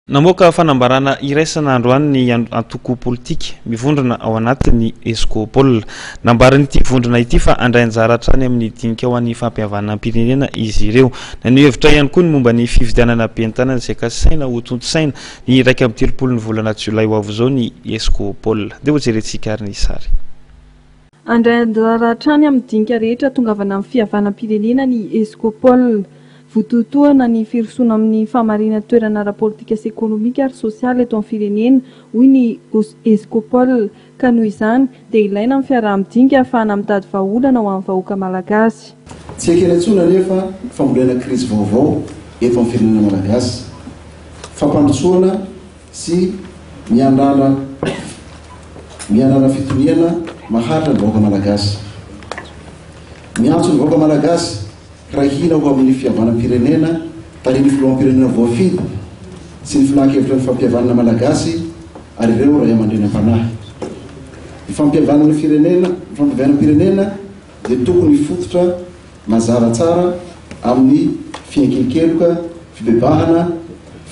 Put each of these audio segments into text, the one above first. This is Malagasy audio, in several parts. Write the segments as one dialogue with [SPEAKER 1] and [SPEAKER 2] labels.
[SPEAKER 1] Namoaka fanambarana iraisana androany ny antoko politika mivondrona ao anatin'ny Escopol. Nambaran'ity vondrona ity fa handray anjara hatrany amin'ny dinika ho an'ny fampihavanam-pirenena izy ireo. Naneho hevitra ihany koa ny momba ny fifidianana ben'ny tanàna izay kasaina hotontosaina ny 31 ny volana jolay ho avy izao ny Escopol. Ndeha hojerentsika ary ny sary.
[SPEAKER 2] Handray anjara hatrany amin'ny dinika rehetra tongavana amin'ny fihavanam-pirenena ny Escopol. Vototohana ny firosoana amin'ny fahamarinan-toerana ara-politika sy ekonomika ary sosialy eto amin'ny firenena, hoy ny Escopol, ka noho izany dia ilaina ny fiaraha-midinika ahafahana mitady vahaolana ho an'ny vahoaka malagasy.
[SPEAKER 3] Tsy ekena intsony anefa ny fambolena krizy vaovao eto amin'ny firenena malagasy. Fampandrosoana sy miandrandra miandrandra fitoniana maharitra ny vahoaka malagasy. Miantso ny vahoaka malagasy hiray hina ho amin'ny fihavanam-pirenena tarihin'ny filoham-pirenena voafidy sy ny filan-kevitra ny fampihavanana malagasy ary ireo ray aman-dreny am-panahy. Ny fampihavanana firenena, ny fampihavanam-pirenena dia tokony hifototra mazava tsara amin'ny fiaiken-keloka, fibebahana,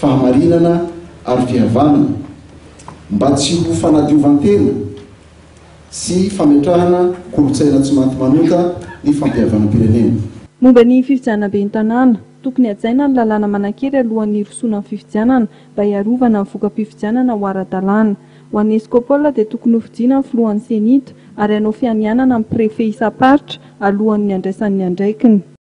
[SPEAKER 3] fahamarinana ary fihavanana, mba tsy ho fanadiovan-tena sy fametrahana kolontsaina tsy maty manota ny fampihavanam-pirenena.
[SPEAKER 2] Momba ny fifidianana ben'ny tanàna, tokony hajaina ny lalàna manan-kery alohan'ny hirosoana amin'ny fifidianana mba hiarovana ny voka-pifidianana ho ara-dalàna. Ho an'ny Escopol dia tokony hofidiana ny filohan'ny Cenit ary hanao fianianana amin'ny Préfet isam-paritra alohan'ny handraisany ny andraikiny.